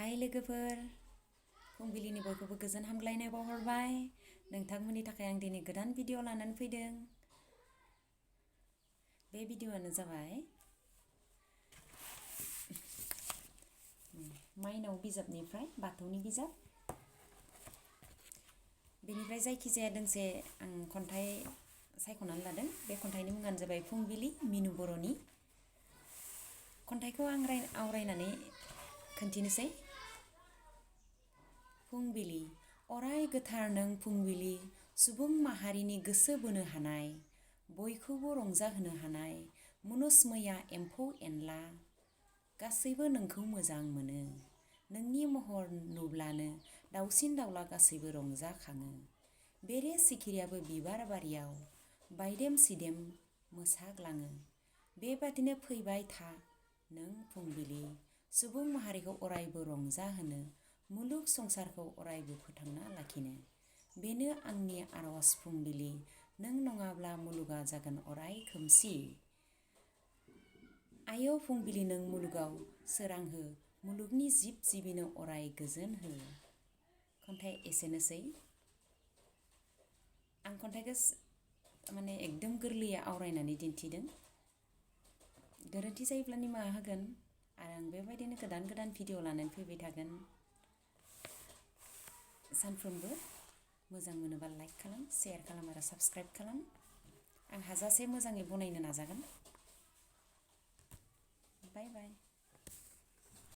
हाय लोगोफोर, फुंबिलिनि बयखौबो गोजोन हामग्लायनाय बावहरबाय। नोंथांमोननि थाखाय आं दिनै गोदान भिडिअ लानानै फैदों। बे भिडिअआनो जाबाय माइनाव बिजाबनिफ्राय बाथौनि बिजाब। बेनिफ्राय जायखिजाया दोंसे आं खन्थाइ सायख'नानै लादों। बे खन्थाइनि मुङानो जाबाय फुंबिलि मिनु बर'नि। खन्थाइखौ आं आवरायनानै खोन्थिनोसै। फुंबिलि अराय गोथार नों फुंबिलि, सुबुं माहारिनि गोसो बोनो हानाय, बयखौबो रंजाहोनो हानाय, मुनुसमैया एम्फौ एनला गासैबो नोंखौ मोजां मोनो। नोंनि महर नुब्लानो दाउसिन दाउला गासैबो रंजाखाङो। बेरे सिखिरियाबो बिबार बारियाव बायदेम सिदेम मोसाग्लाङो। बेबादिनो फैबाय था नों फुंबिलि, सुबुं माहारिखौ अरायबो रंजाहोनो, मुलुग संसारखौ अरायबो फोथांना लाखिनो। बेनो आंनि आरज फुंबिलि, नों नङाब्ला मुलुगा जागोन अराय खोमसि। आय' फुंबिलि नों मुलुगाव सोरां हो, मुलुगनि जिब जिबिनो अराय गोजोन हो। खन्थाइ एसेनोसै। आं खन्थाइखौ एकदम गोरलैयै आवरायनानै दिन्थिदों। गोरोन्थि जायोब्ला निमाहा होगोन आरो आं बेबायदिनो गोदान गोदान भिडिअ लानानै फैबाय थागोन। सानफ्रोमबो मोजां मोनोबा लाइक खालाम, शेयार खालाम आरो साबस्क्राइब खालाम। आं हाजासे मोजाङै बनायनो नाजागोन। बाय बाय।